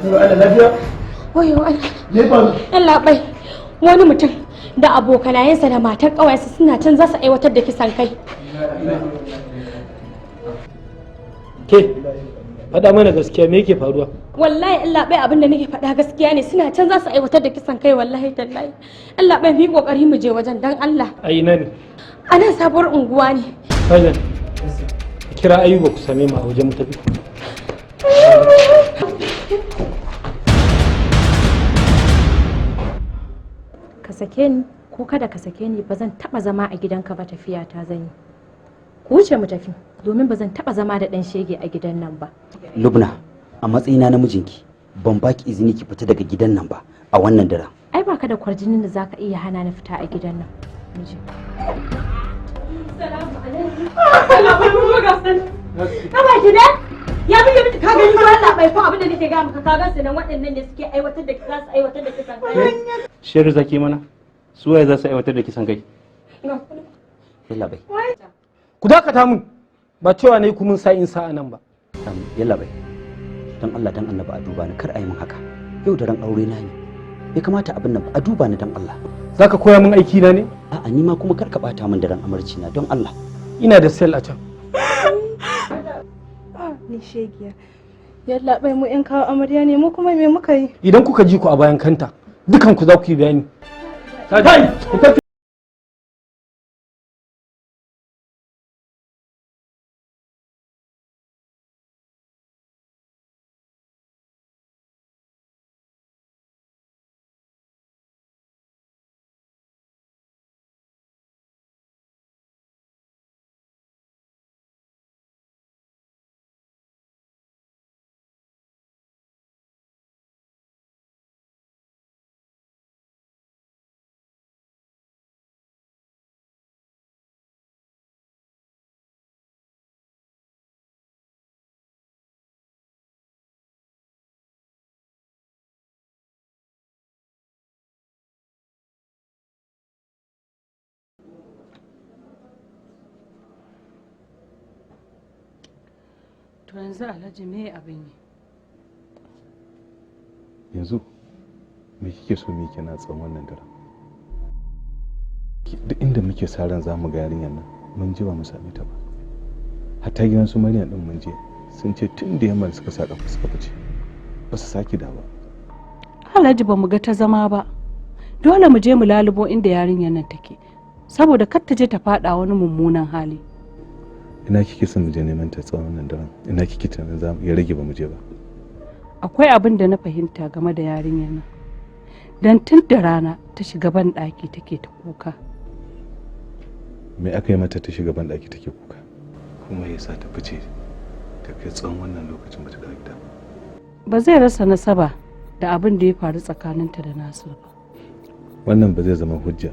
Allah, lafiya? Wayo Allah. Me faru? Allah bai. Wani mutum da abokanayensa da matar ƙawayensa suna can za su aiwatar da kisan kai. Ke, faɗa mana gaskiya, me yake faruwa? Wallahi Allah bai, abin da nake faɗa gaskiya ne, suna can za su aiwatar da kisan kai, wallahi tallahi. Allah bai, mu yi kokari mu je wajen, dan Allah. A ina ne? A nan sabuwar unguwa ne. Faizan, kira Ayuba ku same mu a wajen, mu tafi. Ka sake ni ko kada ka sake ni, ba zan taba zama a gidanka ba. Tafiya ta zan yi. Ku wuce mu tafi, domin ba zan taba zama da dan shege a gidan nan ba. Lubna, a matsayina na mijinki, ban baki izini ki fita daga gidan nan ba a wannan daren. Ai baka da kwarjinin da zaka iya hana ni fita a gidan nan, miji. Kaba ki da ya bi miki, ka gani ko Allah bai, ko abin da nake ga maka, ka gan su nan, waɗannan ne suke aiwatar da za su aiwatar da kisan kai. Shirin zaki mana, su waye za su aiwatar da kisan kai? Yalla bai. Ku dakata mun, ba cewa ne ku mun sa in sa'a nan ba. Yalla bai. Don Allah dan Annabi a duba ni, kar a yi min haka. Yau daren aure na ne. Bai kamata abin nan ba, a duba ni dan Allah. Zaka koya min aiki na ne? A'a, ni ma kuma kar ka bata min daren amarci na, don Allah. Ina da sel a can. Ni shegiya. Yalla bai, mu yan kawo amarya ne, mu kuma me muka yi? Idan kuka ji ku a bayan kanta, dukan ku za ku yi bayani. Kai, ku tafi. To yanzu Alhaji, me abin yi? Yanzu me kike so mu kenan tsawon wannan daren? Duk inda muke sa ran za mu ga yarinyar nan mun je, ba mu same ta ba. Hatta gidan su Maryam din mun je, sun ce tun da yamma suka sa kafa suka fice, ba su sake dawo. Alhaji, ba mu ga ta zama ba. Dole mu je mu lalubo inda yarinyar nan take, saboda kar ta je ta fada wani mummunan hali. Ina kike son mu je neman ta tsawon wannan daren? Ina kike tunanin za mu ya rage ba mu je ba? Akwai abin da na fahimta game da yarinyar nan, don tun da rana ta shiga ban ɗaki take ta kuka. Me aka yi mata ta shiga ban ɗaki take kuka, kuma ya sa ta fice ta kai tsawon wannan lokacin bata dawo gida? Ba zai rasa nasaba da abin da ya faru tsakaninta da Nasir ba. Wannan ba zai zama hujja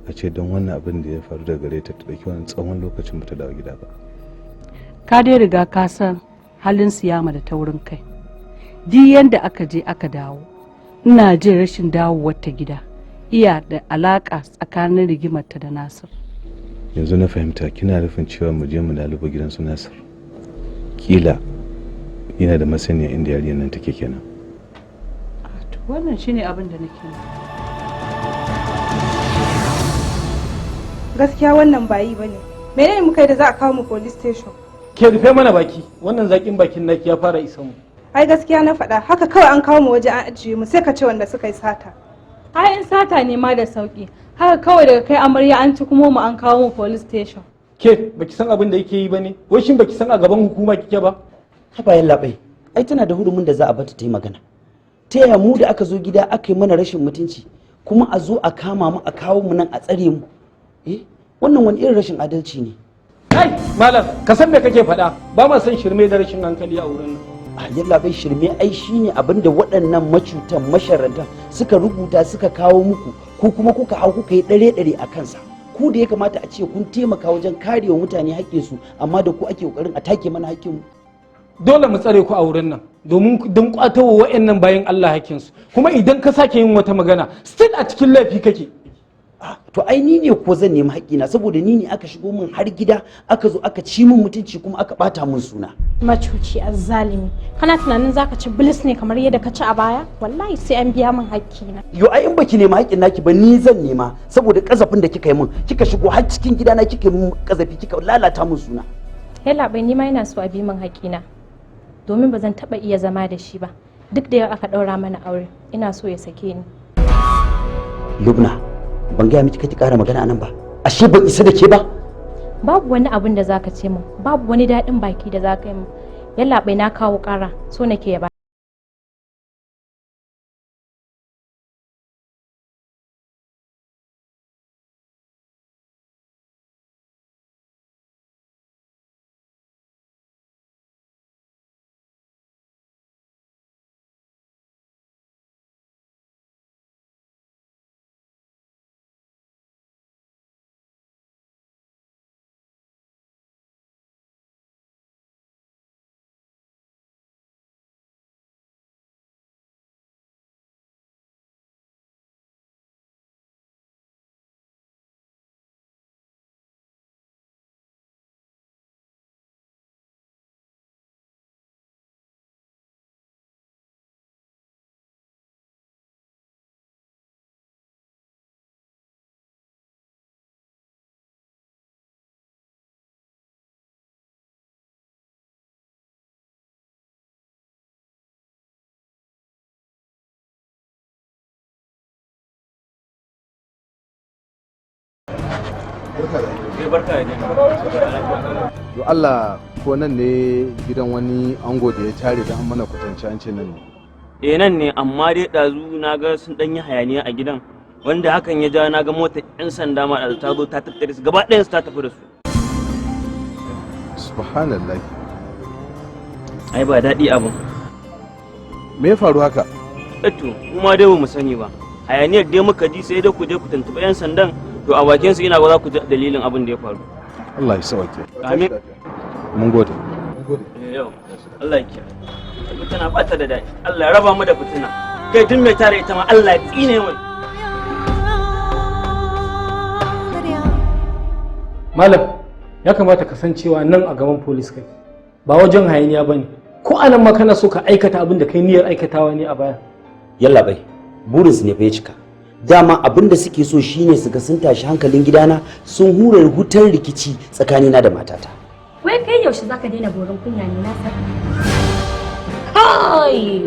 a ce don wannan abin da ya faru daga gare ta ta ɗauki wani tsawon lokacin bata dawo gida ba. Ka dai riga ka san halin Siyama da taurin kai. Duk yanda aka je aka dawo, ina jin rashin dawowar ta gida iya da alaka tsakanin rigimarta da Nasir. Yanzu na fahimta, kina nufin cewa mu je mu lalubo gidan su Nasir, kila yana da masaniya inda yarinyar nan take kenan. To wannan shine abin da nake nufi. Gaskiya wannan ba yi bane. Menene muka yi da za a kawo mu police station? Ke, rufe mana baki, wannan zakin bakin naki ya fara isa mu. Ai gaskiya na faɗa, haka kawai an kawo mu waje an ajiye mu, sai ka ce wanda suka yi sata. Ai in sata ne ma da sauki. Haka kawai daga kai amarya an ci kuma mu an kawo mu police station. Ke, baki san abin da yake yi bane? Wai shin baki san a gaban hukuma kike ba? Haba yalla bai, ai tana da hurumin da za a bata ta yi magana. Ta yaya mu da aka zo gida aka yi mana rashin mutunci, kuma a zo a kama mu a kawo mu nan a tsare mu? Eh, wannan wani irin rashin adalci ne? Kai malam, ka san me kake faɗa, ba ma san shirme da rashin hankali a wurin nan. A yalla bai, shirme ai shine abin da waɗannan macutan masharrantan suka rubuta suka kawo muku, ku kuma kuka hau kuka yi ɗare-ɗare a kansa. Ku da ya kamata a ce kun taimaka wajen karewa mutane haƙƙinsu, amma da ku ake ƙoƙarin a take mana haƙƙinmu. Dole mu tsare ku a wurin nan domin don kwatowa wa'annan bayan Allah hakkinsu. Kuma idan ka sake yin wata magana, still a cikin laifi kake. To ai ni ne ko zan nemi haƙƙina, saboda ni ne aka shigo min har gida, aka zo aka ci min mutunci kuma aka bata min suna. Macuci, azzalimi, kana tunanin zaka ci bilis ne kamar yadda ka ci a baya? Wallahi sai an biya min haƙƙina. Yo ai in baki nemi haƙƙin naki ba, ni zan nema, saboda kazafin da kika yi min, kika shigo har cikin gidana kika yi min kazafi, kika lalata min suna. Yallaɓai, ni ma ina so a bi min haƙƙina, domin ba zan taɓa iya zama da shi ba. Duk da yau aka ɗaura mana aure, ina so ya sake ni. Lubna, ban gaya miki kake ƙara magana anan ba? Ashe ban isa da ke ba? Babu wani abin da zaka ce min, babu wani daɗin baki da zaka yi min. Yallaɓai, na kawo ƙara, so nake ya ba To Allah, ko nan ne gidan wani ango da ya tare da an mana kwatance, an ce nan ne? Eh, nan ne, amma dai ɗazu na ga sun ɗan yi hayaniya a gidan, wanda hakan ya ja na ga motar 'yan sanda ma ɗazu ta zo ta tattare su gaba ɗayan su, ta tafi da su. Subhanallah. Ai ba daɗi abin. Me ya faru haka? Eto, mu ma dai ba mu sani ba, hayaniyar dai muka ji. Sai dai ku je ku tuntuɓi 'yan sandan, to a bakin su ina ga za ku ji dalilin abin da ya faru. Allah ya sauke. Amin. Mun gode. Yau Allah ya kiyaye. Fitina ba ta da daɗi, Allah ya raba mu da fitina. Kai, duk mai tare ita ma Allah ya tsine mai. Malam, ya kamata ka san cewa nan a gaban polis kai, ba wajen hayaniya bane. Ko anan ma kana so ka aikata abin da kai niyyar aikatawa ne a baya? Yallaɓai, burinsu ne fa ya cika. Dama abin da suke so shine su ga sun tashi hankalin gidana, sun hura hutar rikici tsakanina da matata. Wai kai, yaushe zaka daina borin kunya ne na san? Kai!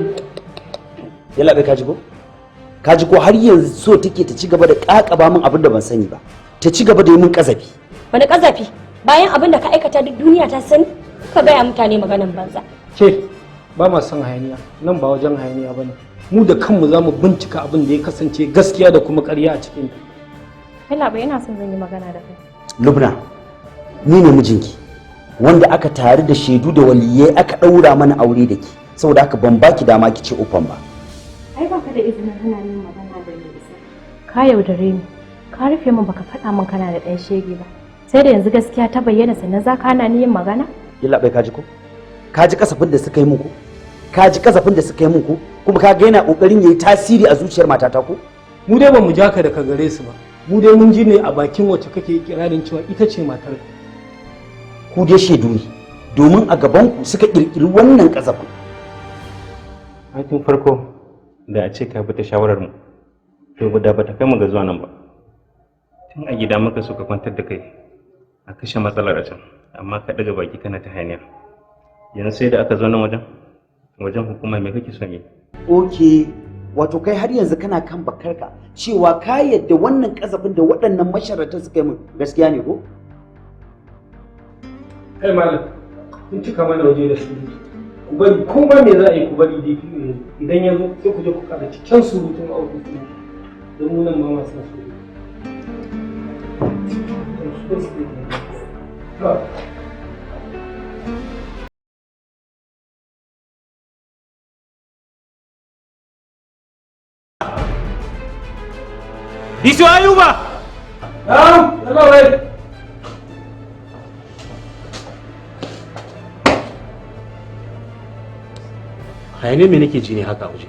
Yallaɓai, ka ji ko? Ka ji ko? Har yanzu so take ta ci gaba da kakaba min abin da ban sani ba, ta ci gaba da yi min kazafi. Wani kazafi? Bayan abin da ka aikata duk duniya ta sani, ka gaya mutane maganan banza. Ke, ba ma son hayaniya, nan ba wajen hayaniya bane. Mu da kanmu za mu bincika abin da ya kasance gaskiya da kuma ƙarya a cikin. Yallaɓai, ina son zan yi magana da kai. Lubna, ni ne mijinki wanda aka taru da shaidu da waliyai aka ɗaura mana aure da ke, saboda haka ban baki dama ki ce ufan ba. Ai baka da izinin hana ni magana da mai isa. Ka yaudare ni, ka rufe min, baka faɗa min kana da ɗan shege ba. Sai da yanzu gaskiya ta bayyana sannan za ka hana ni yin magana? Yallaɓai, ka ji ko? Ka ji kasafin da suka yi muku? Ka ji kasafin da suka yi muku? Kuma ka ga yana kokarin yayi tasiri a zuciyar matata ko? Mu dai ba mu ja ka daga gare su ba. Mu dai mun ji ne a bakin wacce kake kirarin cewa ita ce matar. Ku dai shaidu ne, domin a gaban ku suka kirkiri wannan kasafin. Ai tun farko da a ce ka bi ta shawarar mu, to da ba ta kai mu ga zuwa nan ba. Tun a gida muka so ka kwantar da kai a kashe matsalar a can, amma ka ɗaga baki kana ta hayaniya. Yanzu sai da aka zo nan wajen hukuma, me kake so me? Ok, wato kai har yanzu kana kan bakarka cewa ka yadda wannan kasafin da waɗannan masharatan suka yi min gaskiya ne ko? Kai malam, kun cika mana waje da surutu. Ku bari, ko ma me za a yi, ku bari DPO ya zo. Idan ya zo sai ku je ku ƙara can surutun a ofis ɗin. Don mu nan ba ma son surutu. Disu Ayuba! Na'am, Allah wai. Hayaniyar me nake ji ne haka a waje?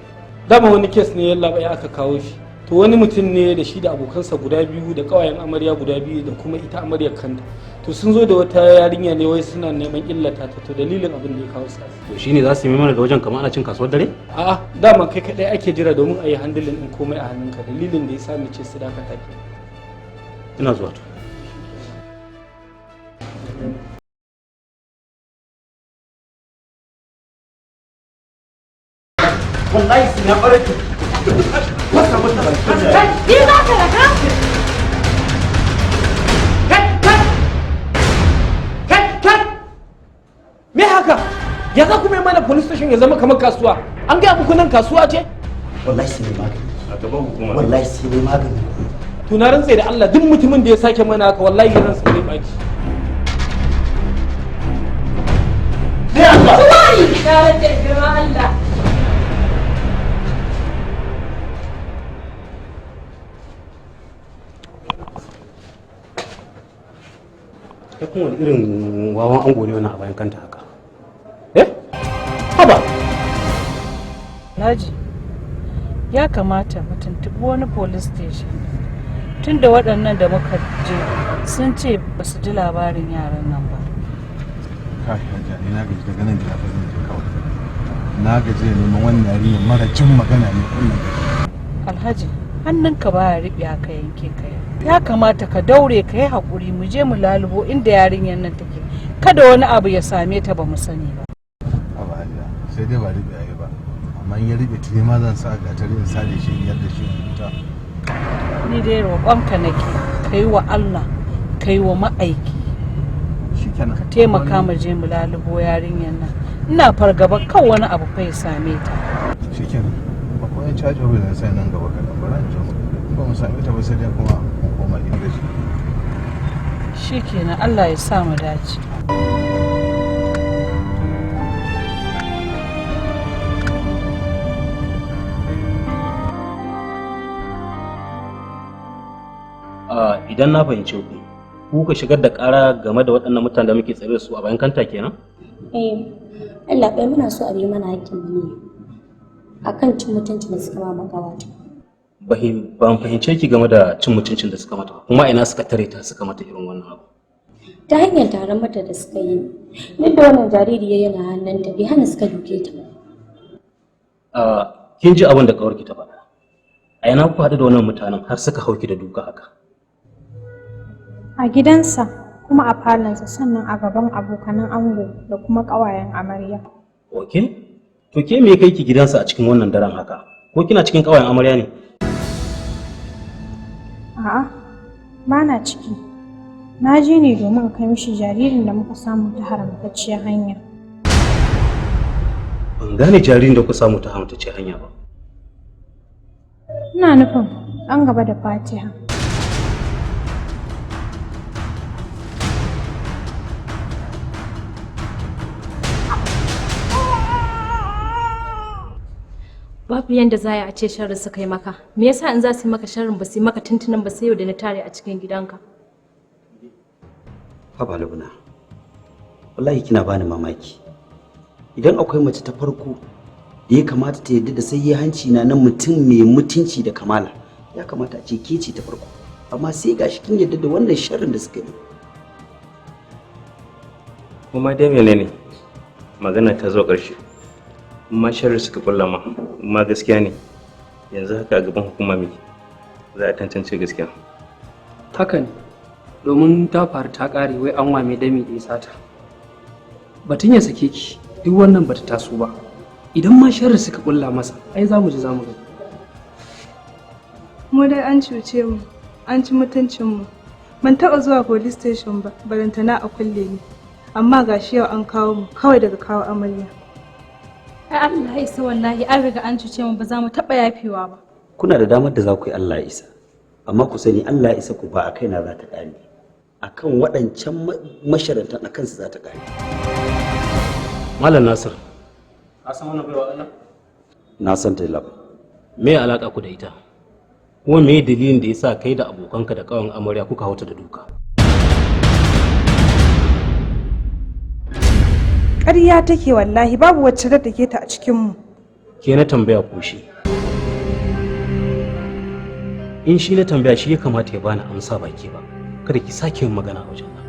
Dama wani kes ne, yallaɓai, aka kawo shi. To wani mutum ne da shi da abokansa guda biyu da kawayen amarya guda biyu da kuma ita amaryar kanta. To sun zo da wata yarinya ne wai suna neman illata ta, to dalilin abin da ya kawo sa. To shine za su yi mana da wajen kamar ana cin kasuwar dare? A'a, dama kai kadai ake jira domin a yi handling din komai a hannunka, dalilin da ya sa ce su dakata ke. Ina zuwa to. Wallahi sai na barke. Fasa mata. Ni za ka raka? Me haka? Ya za ku mai mana police station ya zama kamar kasuwa? An gaya muku nan kasuwa ce? Wallahi sai mai magani. A gaban hukuma. Wallahi sai mai magani. To na rantse da Allah duk mutumin da ya sake mana haka wallahi ransa zai baci. Sai Allah. Tuwari! Na rantse da girman Allah. Kai kuma wani irin wawan ango ne wannan a bayan kanta haka? Eh? Haba! Alhaji, ya kamata mu tuntuɓi wani police station. Tunda waɗannan da muka je sun ce ba su ji labarin yaran nan ba. Kai hajiya, ni na gaji daga nan gida fa zan je kawai. Na gaji da neman wannan yarinya mara jin magana ne kullum. Alhaji, hannunka baya riɓe haka yanke ka. Ya kamata ka daure ka yi haƙuri mu je mu lalubo inda yarinyar nan take. Kada wani abu ya same ta ba mu sani ba. Haba hajiya, sai dai ba riɓe yayi ba. Amma in ya riɓe tuni ma zan sa gatari in sare shi in yadda shi in huta. Ni dai roƙonka nake, ka yi wa Allah, ka yi wa ma'aiki. Shikenan. Ka taimaka mu je mu lalubo yarinyar nan. Ina fargaba kan wani abu fa ya same ta. Shikenan. Akwai yan caji office da sai nan gaba kaɗan bara in je mu. In ba mu same ta ba sai dai kuma mu koma inda shi. Shikenan, Allah ya sa mu dace. Idan na fahimce ku, ku ka shigar da ƙara game da waɗannan mutanen da muke tsare da su a bayan kanta kenan? Eh, Allah bai muna so a bi mana hakkin mu ne akan cin mutuncin da suka ma magawata. Ban fahimce ki game da cin mutuncin da suka mata ba, kuma ina suka tare ta suka mata irin wannan abu. Ta hanyar taron mata da suka yi, duk da wannan jaririya yana hannunta bai hana suka duke ta ba. Kin ji abin da ƙawarki ta faɗa. A ina ku haɗu da wannan mutanen har suka hauki da duka haka? A gidansa kuma a falonsa sannan a gaban abokanan ango da kuma ƙawayen amarya. Ok? To ke me kai ki gidansa a cikin wannan daren haka? Ko kina cikin ƙawayen amarya ne? A'a, ba na ciki. Na je ne domin in kai mishi jaririn da muka samu ta haramtacciyar hanya. Ban gane jaririn da ku samu ta haramtacciyar hanya ba. Ina nufin ɗan gaba da Fatiha. Babu yanda za a ce sharri suka yi maka. Me yasa in za su yi maka sharrin ba su yi maka tuntunan ba sai yau da na tare a cikin gidanka? Haba Lubna, wallahi kina bani mamaki. Idan akwai mace ta farko da ya kamata ta yarda da sai hanci na na mutum mai mutunci da kamala, ya kamata a ce ke ce ta farko. Amma sai gashi kin yarda da wannan sharrin da suka yi. Kuma dai menene? Magana ta zo ƙarshe. Ma sharri suka kulla ma, ma gaskiya ne. Yanzu haka a gaban hukuma muke. Za a tantance gaskiya. Haka ne, domin ta faru ta ƙare wai an wame dami da ya sata. Batun ya sake ki, duk wannan bata taso ba. Idan ma sharri suka kulla masa, ai za mu ji za mu gani. Mu dai an cuce mu, an ci mutuncin mu. Ban taɓa zuwa police station ba, balantana a kulle ni. Amma gashi yau an kawo mu kawai daga kawo amarya. Ai Allah ya isa, wallahi an riga an cuce mu ba za mu taɓa yafewa ba. Kuna da damar da za ku yi Allah ya isa, amma ku sani Allah ya isa ku ba a kaina za ta ƙare. A kan waɗancan masharantan a kansu za ta ƙare. Malam Nasir, ka san wannan baiwa Allah? Na san ta lab. Me alaƙa ku da ita? Kuma me dalilin da yasa kai da abokanka da ƙawan amarya kuka hauta da duka? Ƙarya take wallahi, babu wacce ta take ta a cikin mu. Ke na tambaya ko shi? In shi na tambaya, shi ya kamata ya bani amsa baki ba. Kada ki sake yin magana a wajen nan.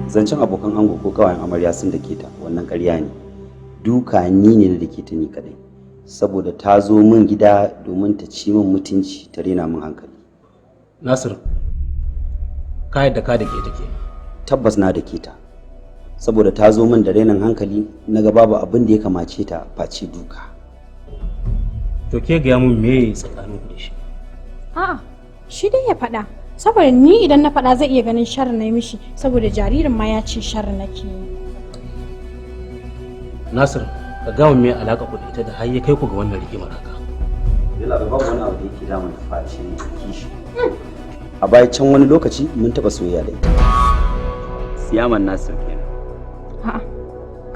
Zancen abokan ango ko kawayen amarya sun dake ta, wannan ƙarya ne. Duka ni ne na dake ta ni kadai, saboda ta zo min gida domin ta ci min mutunci, ta rena min hankali. Nasir, ka yadda ka dake ta ke? Tabbas na dake ta, saboda ta zo min da renin hankali, na ga babu abin da ya kamace ta face duka. To, ke gaya mun me tsakanin ku da shi? A'a, shi dai ya faɗa. Saboda ni idan na faɗa zai iya ganin sharri na yi mishi, saboda jaririn ma ya ce sharri nake yi. Nasir, ka gaya mun me alaka ku da ita da har ya kai ku ga wannan rigimar haka? Yalla, babu wani abu da yake damun ta face kishi. A baya can wani lokaci mun taɓa soyayya da ita. Siyaman Nasir kenan. A'a.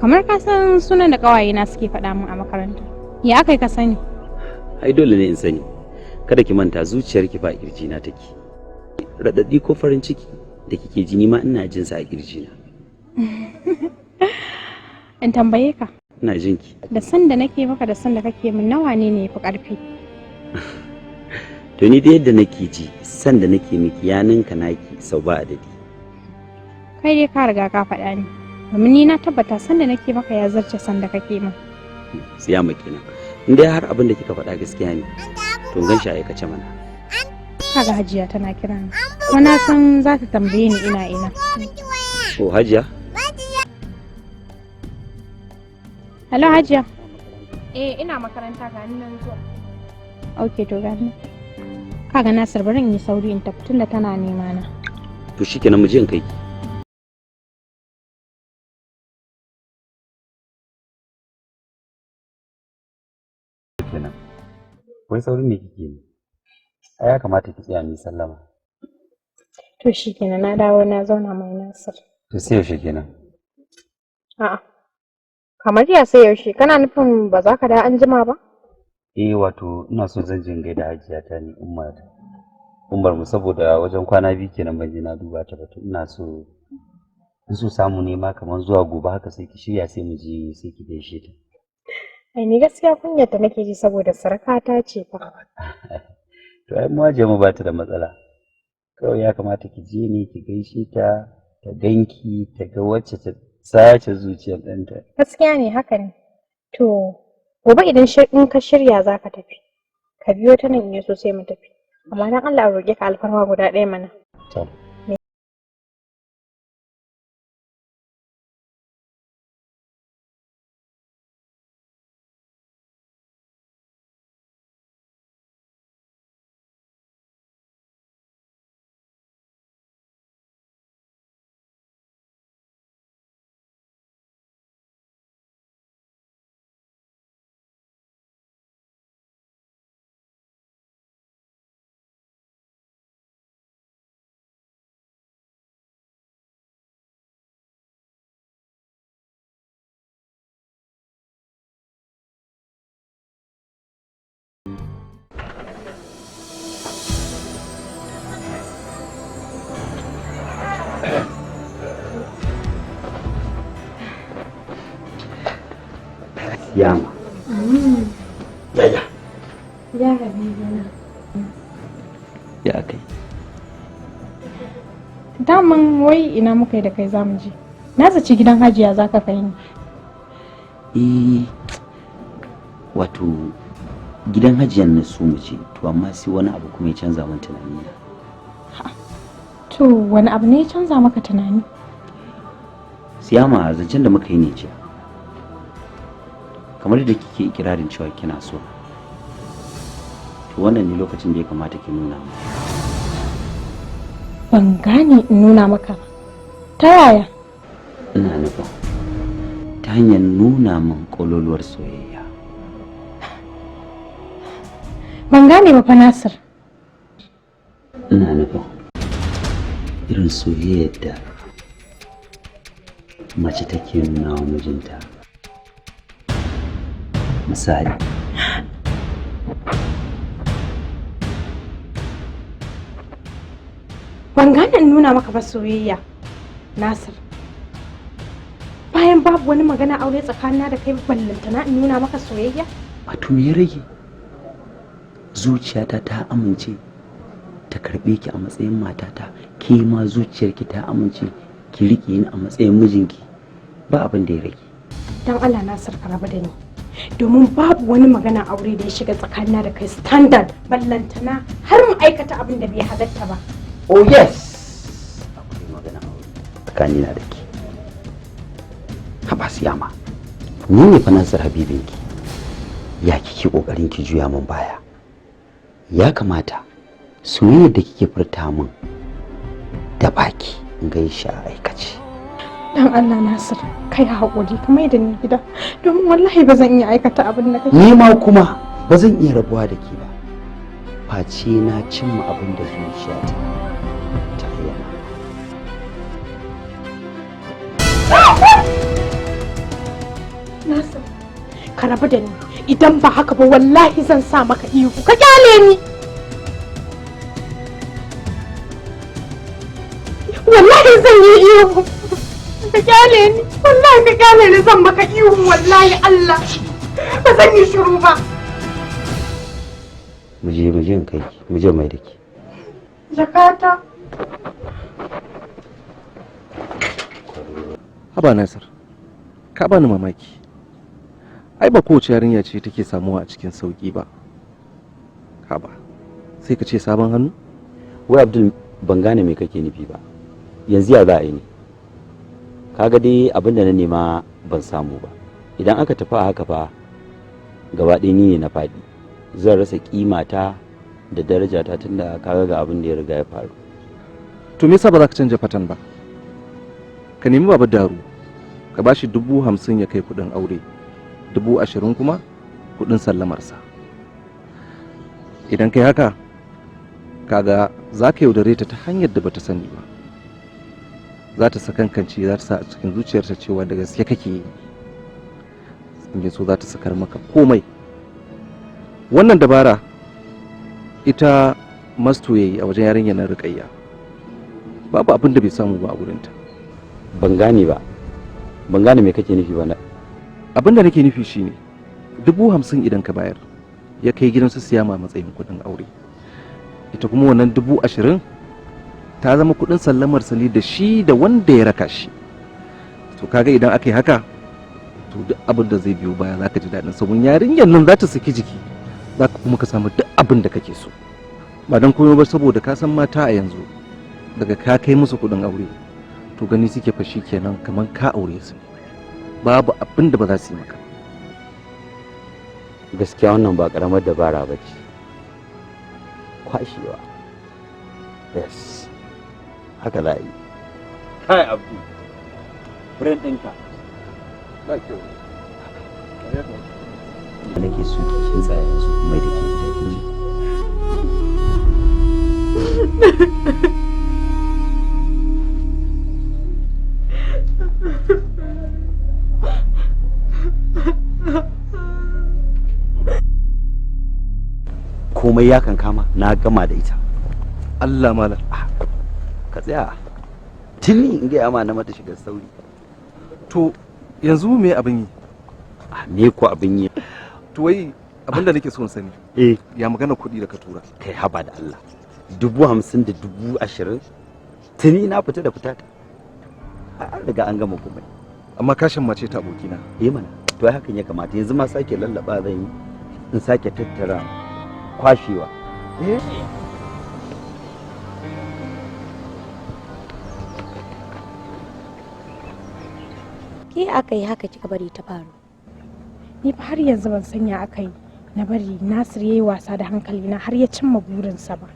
Kamar ka san sunan da ƙawayena suke faɗa min a makaranta. Ya aka yi ka sani? Ai dole ne in sani. Kada ki manta, zuciyarki fa a kirjina take. Raɗaɗi ko farin ciki da kike ji, ni ma ina jin sa a kirjina. In tambaye ka, Ina jin ki. da san da nake maka da san da kake min, nawa ne ne yafi ƙarfi? To, ni da yadda nake ji, san da nake miki ya ninka naki sau ba adadi. Kai dai ka riga ka faɗa ni. Domin ni na tabbata san da nake maka ya zarce san da kake min. Siyama kenan. In dai har abin da kika faɗa gaskiya ne, to gan shi a aikace mana. Kaga Hajiya tana kira ni. Kuma na san za ta tambaye ni ina ina. Oh, Hajiya? Hello, Hajiya. Eh, ina makaranta, ga ni nan zuwa. Okay, to ga ni. Kaga Nasir, bari in yi sauri in tafi tunda tana nema na. To shikenan, mu je in kai ki. Kenan. Wai saurin me kike yi? Ai ya kamata ki tsaya mu yi sallama. To shikenan, na dawo na zauna mai Nasir. To, sai yaushe kenan? A'a. Kamar ya sai yaushe, kana nufin ba za ka da an jima ba? Eh, wato ina so zan je in gaida Hajiya ta ne, Umma ta. Ummar mu, saboda wajen kwana 2 kenan ban je na duba ta ba. To, ina so in so samu ne ma kamar zuwa gobe haka, sai ki shirya, sai mu je, sai ki gaishe ta. Ai ni gaskiya kunyar da nake ji saboda sarakata ce fa. To, ai mu Hajiya mu ba ta da matsala. Kawai ya kamata ki je ne ki gaishe ta, ta ganki, ta ga wacce ta sace zuciyar ɗanta. Gaskiya ne, haka ne. To gobe idan in ka shirya za ka tafi. Ka biyo ta nan, in ya so sai mu tafi. Amma dan Allah a roƙe ka alfarma guda ɗaya mana. To. Siyama. Yaya? Ya habibina. Ya kai. Daman wai ina muka yi da kai zamu je. Na zaci gidan Hajiya za ka kai ni. Eh, wato gidan Hajiyan na so mu je, to amma sai wani abu kuma ya canza min tunani na. To, wani abu ne ya canza maka tunani? Siyama, zancen da muka yi ne jiya. Kamar da kike ikirarin cewa kina so. To, wannan ne lokacin da ya kamata ki nuna min. Ban gane in nuna maka ba. Ta yaya? Ina nufin ta hanyar nuna min ƙololuwar soyayya. Ban gane ba fa, Nasir. Ina nufin irin soyayyar da mace take nuna wa mijinta. Misali, Ban gane in nuna maka ba soyayya, Nasir. Bayan babu wani magana aure tsakanina da kai, ballantana in nuna maka soyayya? Wato me ya rage? Zuciyata ta amince ta karɓe ki a matsayin matata, ke ma zuciyarki ta amince ki riƙe ni a matsayin mijinki, ba abin da ya rage. Dan Allah Nasir ka rabu da ni, domin babu wani magana aure da ya shiga tsakanina da kai standard, ballantana har mu aikata abin da bai halatta ba. Oh yes, akwai magana aure tsakanina da ke. Haba Siyama, ni ne fa Nasir Habibinki, ya kike kokarin ki juya min baya? Ya kamata soyayyar da kike furta min da baki in gaishe a aikace. Dan Allah Nasir, kai haƙuri ka mai da ni gida, domin wallahi ba zan iya aikata abin da kake. Ni ma kuma ba zan iya rabuwa da ke ba face na cimma abin da zuciyata ta ayyana. Nasir, ka rabu da ni, idan ba haka ba wallahi zan sa maka ihu. Ka kyale ni. Wallahi zan yi ihu. Ka kyale ni, wallahi ka kyale ni, zan maka ihu wallahi Allah. Ba zan yi shiru ba. Muje muje in kai ki, muje mai da ki. Jakata. Haba Nasir, ka bani mamaki. Ai ba kowace yarinya ce take samuwa a cikin sauki ba. Haba, sai ka ce sabon hannu? Wai Abdul, ban gane me kake nufi ba. Yanzu ya za a yi ne? Kaga dai abin da na nema ban samu ba. Idan aka tafi a haka fa gaba ɗaya ni ne na faɗi. Zan rasa kimata da darajata tunda kaga ga abin da ya riga ya faru. To me yasa ba za ka canja fatan ba? Ka nemi Baba Daru, ka bashi 50,000 ya kai kuɗin aure, 20,000 kuma kuɗin sallamarsa. Idan kai haka, kaga za ka yaudare ta ta hanyar da bata sani ba. Za ta sakankance, za ta sa a cikin zuciyarta cewa da gaske kake yi. In so za ta sakar maka komai. Wannan dabara ita masto yayi a wajen yarinyar nan Rukayya. Babu abin da bai samu ba a gurinta. Ban gane ba. Ban gane me kake nufi ba. Abin da nake nufi shine 50,000 idan ka bayar ya kai gidan su Siyama a matsayin kuɗin aure. Ita kuma wannan 20,000 ta zama kuɗin sallamar sali da shi da wanda ya raka shi. To kaga idan aka yi haka, to duk abin da zai biyo baya za ka ji daɗin sabon yarinyar nan za ta saki jiki, za ka kuma ka samu duk abin da kake so. Ba don komai ba saboda ka san mata a yanzu daga ka kai musu kuɗin aure to gani suke fashi kenan kamar ka aure su, babu abin da ba za su yi maka. Gaskiya wannan ba karamar dabara ba ce. Kwashewa. Yes, haka za a yi. Kai Abdu, friend ɗinka. Ba kyau. Nake so ki kintsa yanzu mai da ke gida kin ji. Komai ya kankama, na gama da ita. Allah malam. Ka tsaya. Tuni in gaya ma na mata shiga sauri. To yanzu me abin yi? Me ko abin yi? To wai abin da nake so in sani. Eh, ya magana kuɗi da ka tura? Kai haba da Allah. 50,000 da 20,000. Tuni na fita da fitata. An riga an gama komai. Amma kashin mace ta abokina. Eh mana. To ai hakan ya kamata, yanzu ma sake lallaba zan yi in sake tattara kwashewa. Eh? Ke aka yi haka kika bari ta faru? Ni fa har yanzu ban sanya aka yi na bari Nasir yayi wasa da hankalina har ya cimma burinsa ba.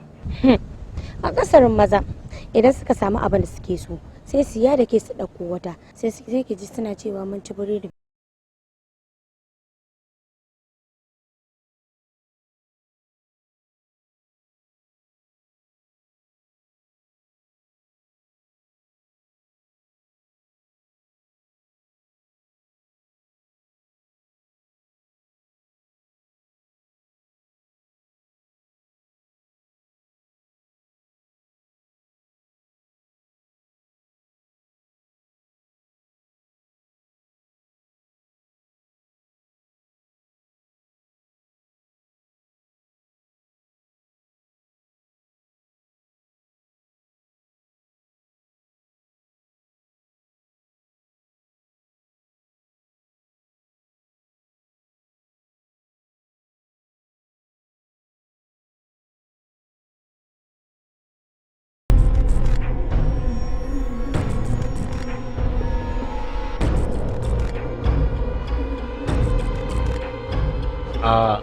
A kasarin maza idan suka samu abin da suke so sai su ya da ke su ɗauko wata, sai ki ji suna cewa mun ci biredi. A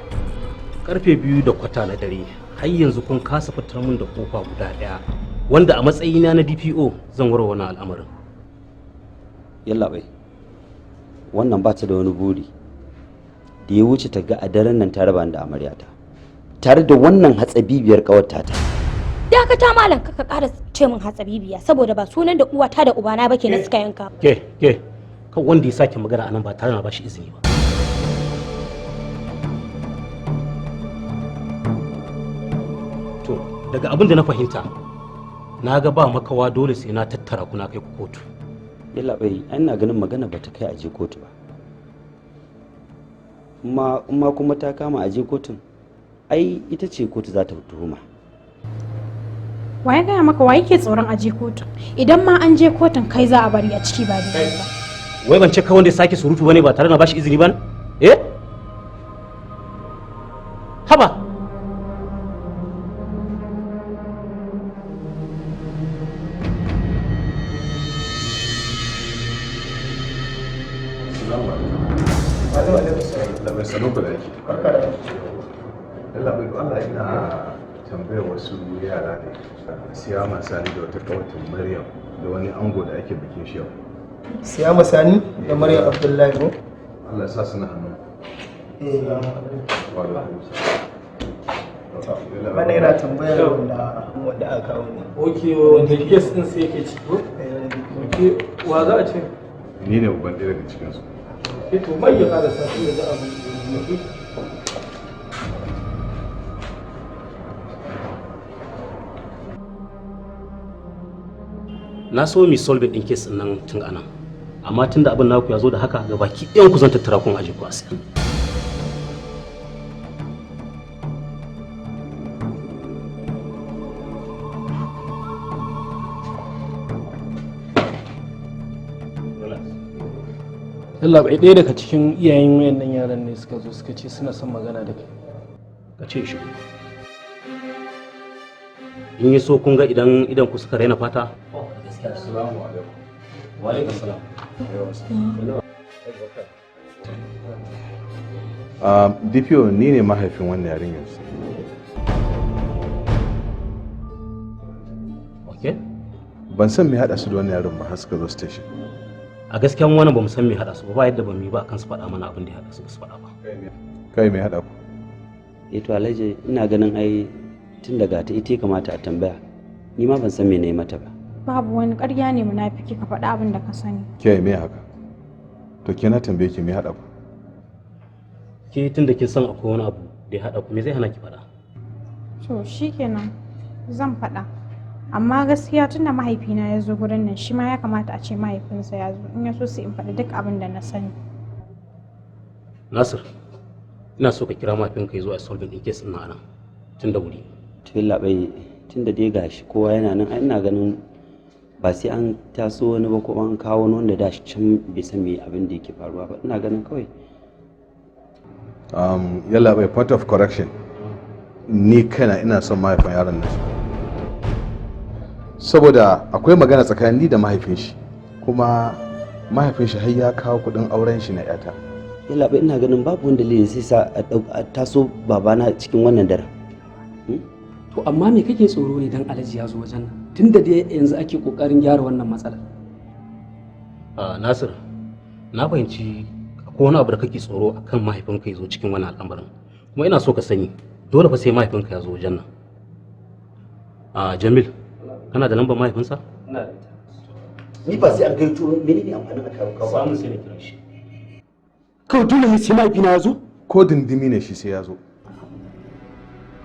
karfe 2:15 na dare har yanzu kun kasa fitar mun da kofa guda ɗaya wanda a matsayina na DPO zan warware wannan al'amarin. Yallaɓai, wannan ba ta da wani buri da ya wuce ta ga a daren nan ta raba ni da amaryata tare da wannan hatsabibiyar ƙawarta ta. Dakata malam, kaka ƙara ce min hatsabibiya, saboda ba sunan da uwata da ubana ba kenan suka yanka. Ke, ke, kan wanda ya sake magana anan ba tare na bashi izini ba. To, daga abin da na fahimta, na ga ba makawa, dole sai na tattara ku na kai ku kotu. Yallaɓai, ina ganin magana ba ta kai a je kotu ba. Amma kuma ta kama a je kotun, ai ita ce kotu za ta tuhuma. Wa ya gaya maka? Wa yake tsoron aje kotu? Idan ma an je kotun, kai za a bari a ciki ba daidai ba. Wai ban ce kai wanda ya sake surutu bane ba tare na bashi izini ba? Eh? Haba. Labai, sanu ku da aiki. Labai, Allah, ina tambayar wasu yara ne. Siyama Sani da wata kawatin Maryam da wani ango da ake bikin shi yau. Siyama Sani da Maryam Abdullahi ko? Allah ya sa suna hannu. Eh. Wa alaikum salam. Wannan yana tambayar wanda aka kawo ne. Ok, wanda case din sai yake ciki ko? Ok, wa za a ce? Ni ne uban ɗaya daga cikinsu. Eh, to mai ya ƙara sa shi da abu. Na so mi solve din case nan tun anan. Amma tun da abin naku ya zo da haka, ga baki ɗayan ku zan tattara kun aje ku a sai. Yalla bai, ɗaya daga cikin iyayen wayannan yaran ne suka zo suka ce suna son magana da kai. Ka ce shi. In yi so kun ga idan idan ku suka raina fata. Assalamu alaikum. Wa alaikum salam. DPO, ni ne mahaifin wannan yarinyar. Okay. Ban san me haɗa su da wannan yaron ba har suka zo station. A gaskiya wannan ba mu san me haɗa su ba, ba yadda ba mu yi ba kan su faɗa mana abin da ya haɗa su, ba su faɗa ba. Kai, me haɗa ku? Eh to Alhaji, ina ganin ai tun daga ta ita ya kamata a tambaya. Ni ma ban san me na yi mata ba. Babu wani, ƙarya ne munafiki, ka faɗi abin da ka sani. Ke, me haka? To ke, na tambaye ki, me haɗa ku? Ke, tun da kin san akwai wani abu da ya haɗa ku, me zai hana ki faɗa? To shikenan, zan faɗa. Amma gaskiya tunda mahaifina ya zo gurin nan, shi ma ya kamata a ce mahaifinsa ya zo, in ya so sai in faɗi duk abin da na sani. Nasir, ina so ka kira mahaifinka ya zo a solving din case ɗin nan anan tun da wuri. To yallaɓai, tun da dai gashi kowa yana nan, ai ina ganin ba sai an taso wani ba ko an kawo wani wanda da shi can bai san me abin da yake faruwa ba. Ina ganin kawai Yalla bai, point of correction. Ni kaina ina son mahaifin yaron nan. Saboda akwai magana tsakanin ni da mahaifin shi, kuma mahaifin shi har ya kawo kuɗin auren shi na yata. Yallaɓai, ina ganin babu wani dalili sai sa a taso babana cikin wannan daren. To amma me kake tsoro ne dan Alhaji ya zo wajen nan? Tunda dai yanzu ake kokarin gyara wannan matsalar. Nasir, na fahimci akwai wani abu da kake tsoro akan mahaifinka ya zo cikin wannan al'amarin. Kuma ina so ka sani, dole fa sai mahaifinka ya zo wajen nan. Jamil, kana da lambar mahaifinsa? Ina da ita. Ni ba sai an gaito, menene amfanin a kawo kawo? Samun sai na kira shi. Kawai dole ne sai mahaifina ya zo? Ko dindimi ne shi sai ya zo.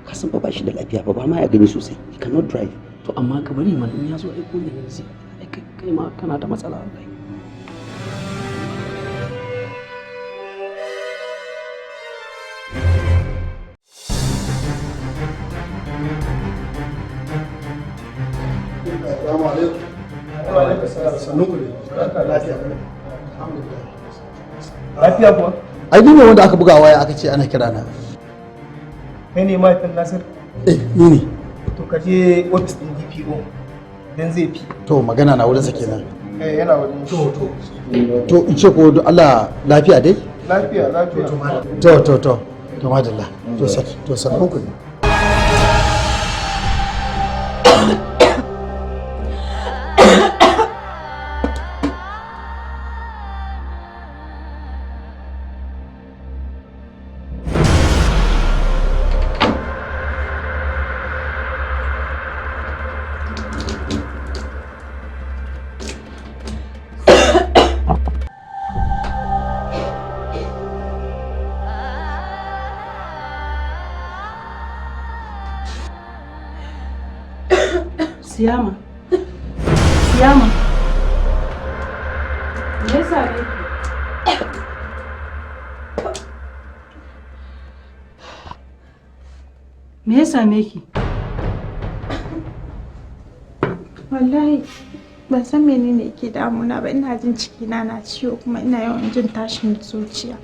Ka san ba shi da lafiya ba, ba ma ya gani sosai. He cannot drive. To amma ka bari mana, in ya zo ai ko ne zai. Ai kai ma kana da matsala wallahi. Assalamu alaikum. Wa alaikum salam. Sannu ku dai. Lafiya. Alhamdulillah. Lafiya kuwa? Ai ni ne wanda aka buga waya aka ce ana kira na. Kai ne mahaifin Nasir? Eh, ni ne. To ka je ofis ɗin DPO dan zai fi. To magana na wurinsa kenan. Eh, yana wajen shi. To. To in ce ko don Allah lafiya dai? Lafiya, lafiya. To to to. To madalla. To sa to sannan ku. Siyama. Siyama. Me ya same ki? Me ya same ki? Wallahi ban san menene yake damuna ba, ina jin cikina na ciwo kuma ina yawan jin tashin zuciya.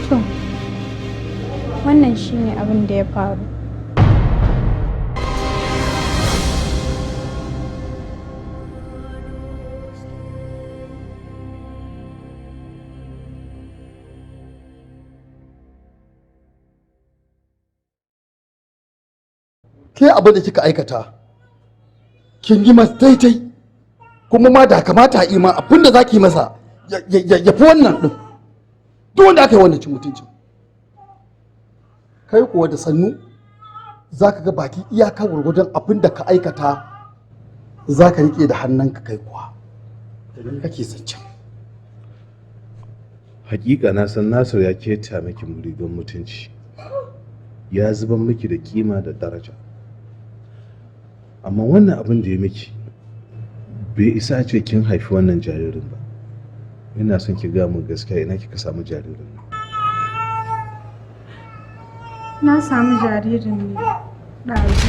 To, wannan shine abin da ya faru. Ke abin da kika aikata kin yi masa daidai, kuma ma da kamata a yi ma abin da za ki yi masa ya fi wannan ɗin. Duk wanda aka yi wannan cin mutuncin, kai kuwa da sannu za ka ga baki iyaka gwargwadon abin da ka aikata za ka riƙe da hannunka kai kuwa da ni kake zancen. Hakika na san Nasir ya keta miki rigar mutunci, ya zuban miki da kima da daraja, amma wannan abin da ya miki bai isa a ce kin haifi wannan jaririn ba. Ina son ki gaya min gaskiya, ina kika samu jaririn nan? Na samu jaririn ne ɗazu.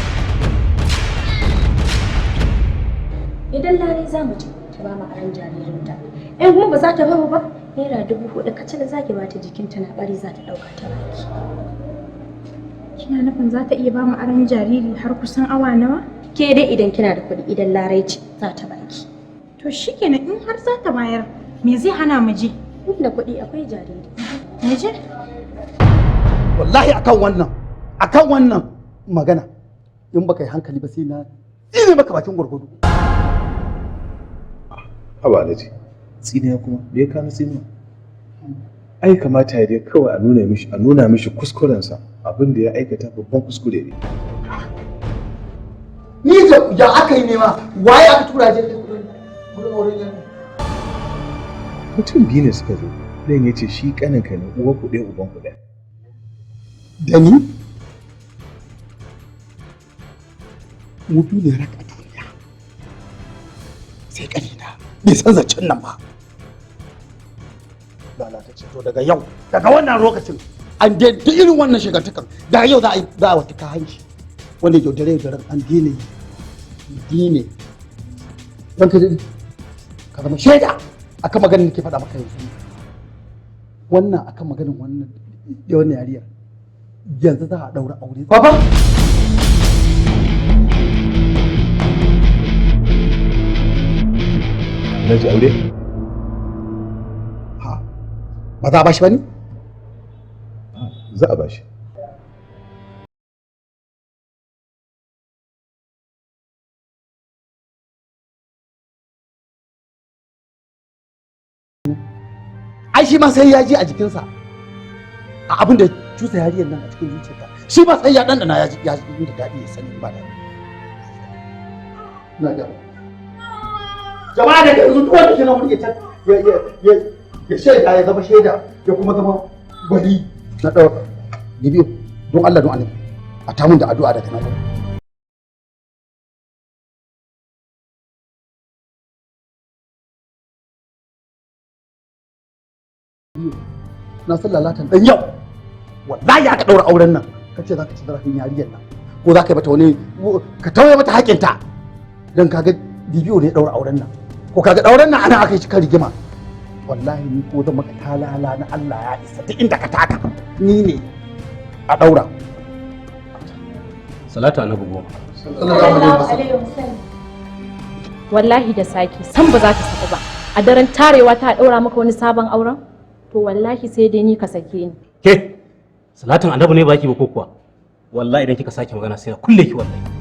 Idan Larai za mu ci ta ba mu aron jaririnta. In kuma ba za ta ba mu ba, ₦4,000 kacal za ki ba ta, jikinta na ɓari za ta ɗauka ta baki. Kina nufin za ta iya ba mu aron jariri har kusan awa nawa? Ke dai idan kina da kuɗi, idan Larai ce za ta baki. To shikenan, in har za ta bayar, me zai hana mu je? Inda kuɗi akwai jariri. Mu je? Wallahi akan wannan magana in baka yi hankali ba sai na tsine maka bakin gwargwado. Haba Alhaji, tsiniya kuma me ya kawo tsiniya? Ai kamata ya dai kawai a nuna mishi kuskurensa, abin da ya aikata babban kuskure ne. Ni da ya aka yi nema, waye aka tura je gurin auren yan? Mutum biyu ne suka zo, ɗayan ya ce shi ƙaninka ne, uwar ku ɗaya uban ku ɗaya. Da ni mu biyu ne rak a duniya, sai ƙanina bai san zancen nan ba. Lalatacce. To daga yau, daga wannan lokacin an dai duk irin wannan shigantakan. Daga yau za a yi za a wata kahanci wanda yaudare yaudaren an daina yi dine. Don ka ka zama shaida akan maganin da ke faɗa maka yanzu, wannan akan maganin wannan da wannan yariyar, yanzu za a ɗaura aure. Baba. Alhaji, aure? Ba za a bashi ba ne? Za a bashi. Ai shi ma sai ya ji a jikinsa a abin da cusa yariyar nan a cikin zuciyarta, shi ma sai ya ɗanɗana ya ji da daɗi, ya sani ba daɗi. Na ga jama'a, daga yanzu duk wanda ke nan wani ya ya ya ya shaida, ya zama shaida, ya kuma zama gwani na ɗaura bibiyo. Don Allah, don annabi, a tamun da addu'a daga nan. Na san lalatan dan yau. Wallahi aka ɗaura auren nan kace za ka ci zarafin yariyar nan ko za ka yi mata wani, ka tauye mata haƙinta, don kaga bibiyo ne ɗaura auren nan, ko kaga ɗauren nan ana aka yi cikin rigima. Wallahi ni ko zan maka talala na Allah ya isa duk inda ka taka ni ne a daura. Salatu annabi 10. Sallallahu alaihi wasallam. Wallahi da saki san ba za ta saku ba. A daren tarewa ta daura maka wani sabon auren? To wallahi sai dai ni ka sake ni. Ke, salatin annabi ne baki ba ko kuwa? Wallahi idan kika sake magana sai na kulle ki wallahi.